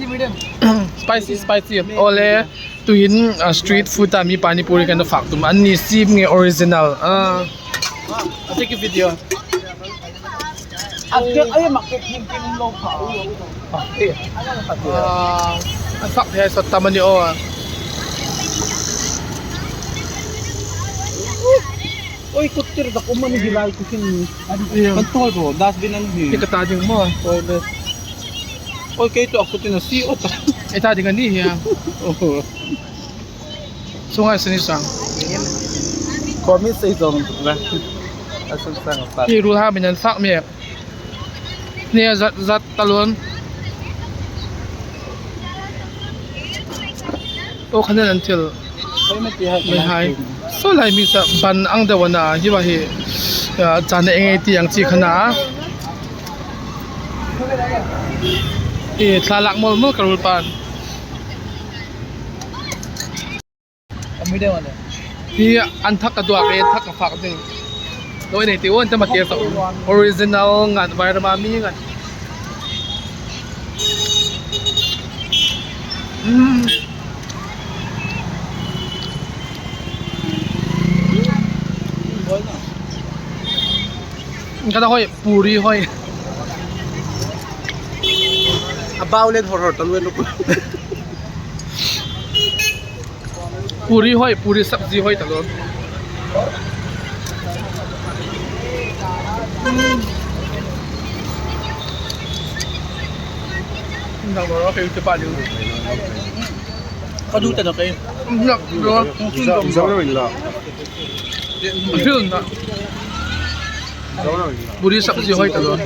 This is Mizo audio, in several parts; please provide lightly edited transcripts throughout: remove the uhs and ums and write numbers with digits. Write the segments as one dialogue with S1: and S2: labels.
S1: Spicy spicy awle tuiin street food a mi pani puri kan fak tum an ni sim nge original ah take a video. An fak thei a sawt tam a ni aw.
S2: Oi kut tir tak awm a ni helai te khin kan tual rawh dustbin an hi.
S1: Hi ka ta ding maw
S2: toilet. Oi kei chu a kut in a si awt a.
S1: I ta ding a ni hi a. Sungai sini sang.
S2: Khuami sei zawng tuk la. A sun sang a fak.
S1: Hi rul ha min an fak mi. Ni a zat zat talun. Aw khanen an thil. Mai hai. Saw lai mi sa ban ang deuh ana hi wa hi chan eng nge ti ang chi khana. I thla lak mawl mawl ka rul pan. Hi an thak ka duak i thak ka fak ding. Dawh nei ti u an te ma tir sak u. Original ngan Vairama mi ngan. Mm. Ka ta hoi puri hoi.
S2: A bau len hor hor taluen lu.
S1: Puri hoi puri sabzi hoi talon.
S2: Ka du te na kei.
S1: Puri sabzi hoi talon.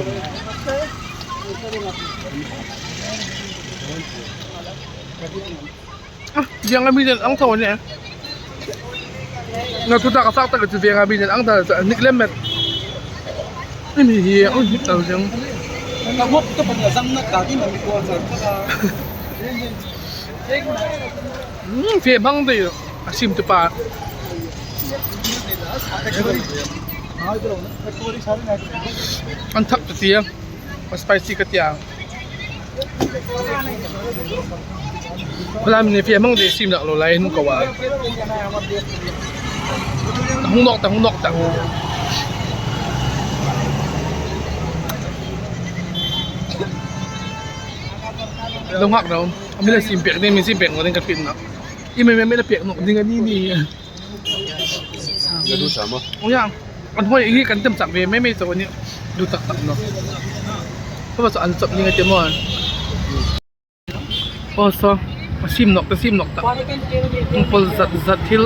S1: Biang a mi nen ang tho an ni na thu tak a fak tak chu veng a mi nen ang ta nik lem met hemi hi a hip lo ding fe hmang daih a sim te pa an thak ta tia a spicy ka tia. Khualai mi nih hmang te sim lak lo lai hnu ko ah hung nok tak hung nok tak. Lo ngak lo mi le sim pek ding mi sim pek ngo ding ka fit nak. I me me le pek nok ding ani ni. Oya an hoi hi kan tem chak ve mai mai cho ani du tak tak no. Khaw chu an chop ning ati maw. Aw saw a sim nok te sim nok tak pol zat zat thil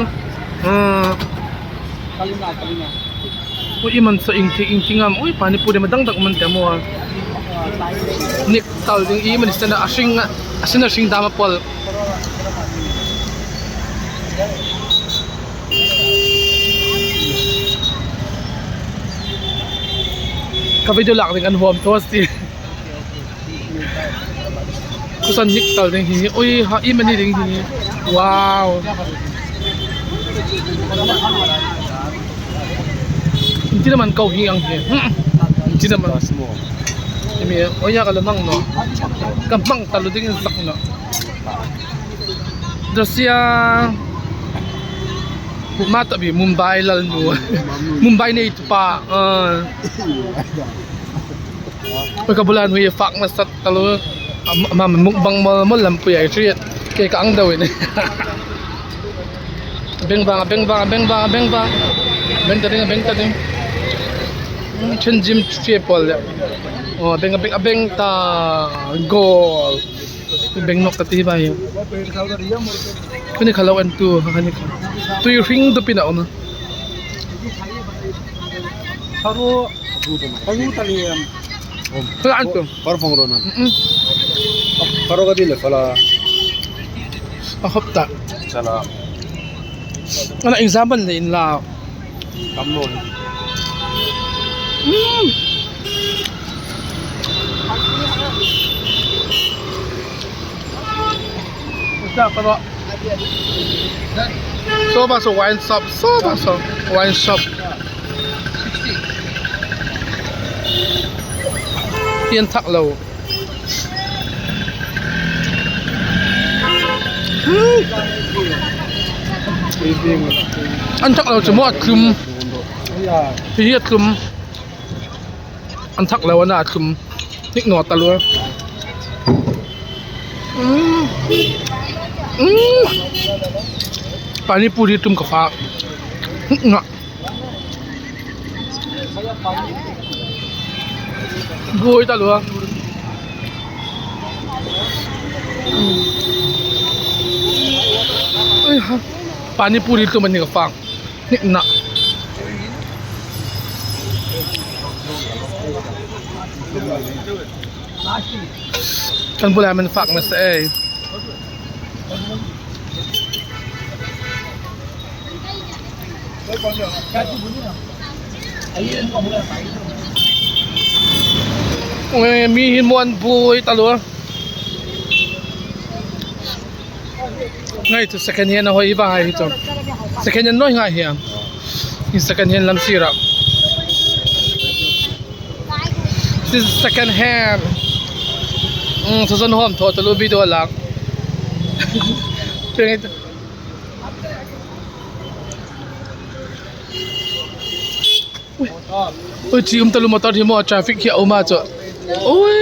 S1: ui i man saw ing thing ing thing a ui pani puri ma dang dang man te maw nik tal ding i man sen a hring a sen a hring dam a pawlh. Ka video lak ding an huam tho a si. Kusan nik tal ding hi ui ha i mani ding hi wow. Ti naman kau hi ang hi. Ti naman. Imi oya ka lamang no. Ka mang talo ding in sak no. Russia Mah tabi Mumbai lal nu Mumbai nei tupa ka bulan hui fak na sat talo ma mukbang mal mal lam pui ai tri ke ka ang deuh in beng vang beng vang beng vang beng vang beng ta ding beng ta ding then gym che pawl le oh beng beng beng ta goal beng nok ka ti bai khani khalo en tu khani tui hring tu pin a awm a. A hawp tak ana exam an nei in la Saw ba saw wine shop saw ba saw wine shop hi an thak lo. An thak lo chu maw a tlum hei hi a tlum an thak lo a na a tlum hnik nuam ta lo umm umm pani puri tum ka fa hnik nuah. Buai ta lo a. Pani puri tlum an ni ka fang hnik nak. Kan bulah man fak nasa ei. Mi hi muan bui ta lo ngai chu second hand a hawi va hai hi chu second hand nawi ngai hian in second hand lam sirah this is second hand um sazawn home thaw ta lu video a lak. Ui chi um talu motor hi maw traffic hi a awm a chuan ui.